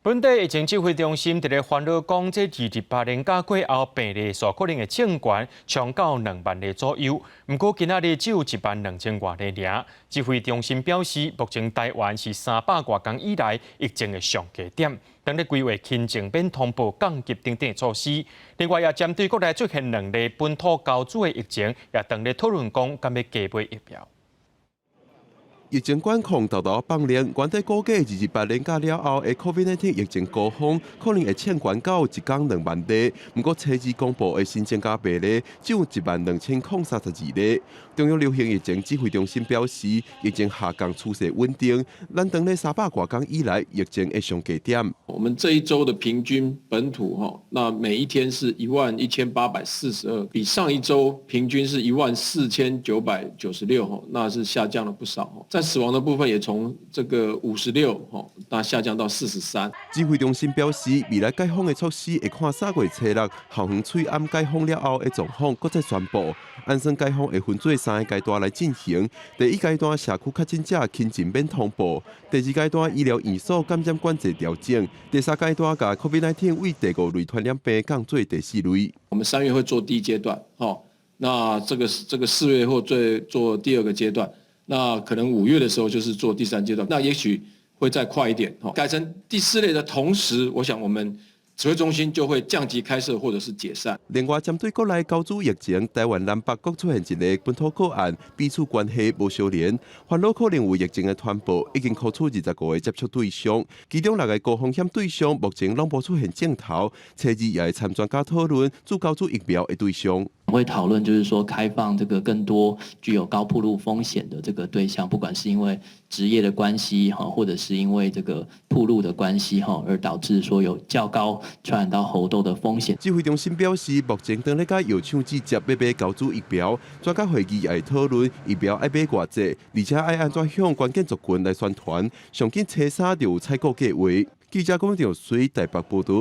本地疫情指揮中心佇咧煩惱講，這28連假過後，病例數可能會衝懸，衝到2萬例左右。毋過今仔日只有1萬2千外例爾。指揮中心表示，目前台灣是300外工以來疫情的上低點，當咧規劃輕症免通報降級等等措施。另外，也針對國內出現兩例本土高株的疫情，也當咧討論講，敢欲加買疫苗。疫情管控沓沓放量，原底估計28連假了後的 COVID-19 疫情高峰可能會衝懸到一工2萬例。毋過初二公布的新增加病例只有12,032例。中央流行疫情指揮中心表示，疫情下降趨勢穩定，咱當咧300外工以來疫情的上低點。我們這一週的平均本土哈，那每一天是11,842，比上一週平均是14,996哈，那是下降了不少。在死亡的部分也從這個56吼，那下降到43。指揮中心表示，未來解封的措施會看3月初6校園喙罨解封了後的狀況，閣再宣布。按算解封會分做三个階段來進行。第一階段社區確診者輕症免通報；第二階段醫療院所感染管制調整；第三階段共 COVID-19 為第五類傳染病降做第四類。我們3月會做第一階段，吼，那這個4月會做第二個階段。那可能5月的時候就是做第三階段，那也許會再快一點。改成第四類的同時，我想我們指揮中心就會降級開設或者是解散。另外，針對國內高株疫情，台灣南北各出現一个本土個案，彼此關係無相連，煩惱可能有疫情的傳播，已經扣除25個接觸對象，其中六个高風險對象目前攏無出現症頭，初二也會參專家討論注高株疫苗的對象。會討論，就是說開放這個更多具有高暴露風險的這個對象，不管是因為職業的關係哈，或者是因為這個暴露的關係哈，而導致說有較高傳染到猴痘的風險。指揮中心表示，目前當咧佮藥廠直接欲買高株疫苗，專家會議也會討論疫苗愛買偌濟，而且愛按怎向關鍵族群來宣傳。上緊初三就有採購計畫。記者龔兆水台北報導。